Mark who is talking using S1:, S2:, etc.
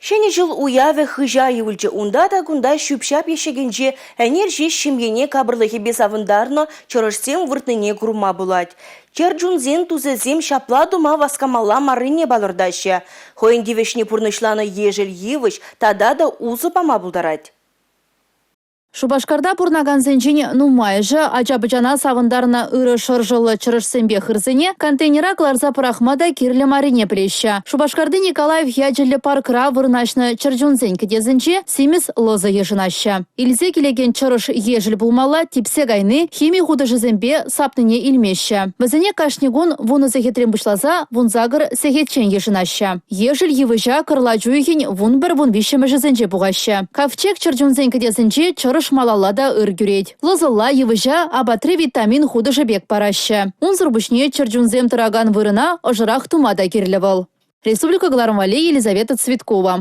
S1: Ҫӗнӗ ҫул уявӗ хыҫа юлчӗ. Унта та кунта ҫӳп-ҫап ещӗкӗнче ӗнер ҫеҫ ҫемьене капӑрлӑхӗпе савӑнтарнӑ чӑрӑшсем выртнине курма пулать. Чӗр чунсен тусӗсем ҫапла тума васкамалла маррине палӑртаҫҫӗ. Хӑйӗн тивӗҫне пурнӑҫланӑ ешӗл йывӑҫ тата та усӑ пама пултарать.
S2: Шупашкарта пурӑнакансенчен нумайӑшӗ ача-пӑчана савӑнтарнӑ ырӑ шӑршӑллӑ чӑрӑшсемпе хырсене контейнера кӑларса пӑрахма та кирлӗ маррине пӗлеҫҫӗ. Шупашкарти Николаев ячӗллӗ паркра вырнаҫнӑ чӗр чунсен кӗтесӗнче симӗс лӑсӑ йышӑнаҫҫӗ. Илсе килекен чӑрӑш ешӗл пулмалла, типсе кайни хими хутӑшӗсемпе сапнине илмеҫҫӗ. Вӗсене кашни кун вунӑ сехетрен пуҫласа 18 сехетчен йышӑнаҫҫӗ. Ешӗл йывӑҫа кӑрлач уйӑхӗн 11-13-мӗшӗсенче пухаҫҫӗ. Ковчег чӗрчунсен кӗтесӗнче чӑрӑш малалла та ыр кӳрет. Лӑсӑлла йывӑҫа апатри витамин хутӑшӗ пек параҫҫӗ. Унсӑр пуҫне чӗрчунсем тӑракан вырӑна ӑшӑрах тума та кирлӗ вӑл. Республика кӑларӑм валли Елизавета Цветкова.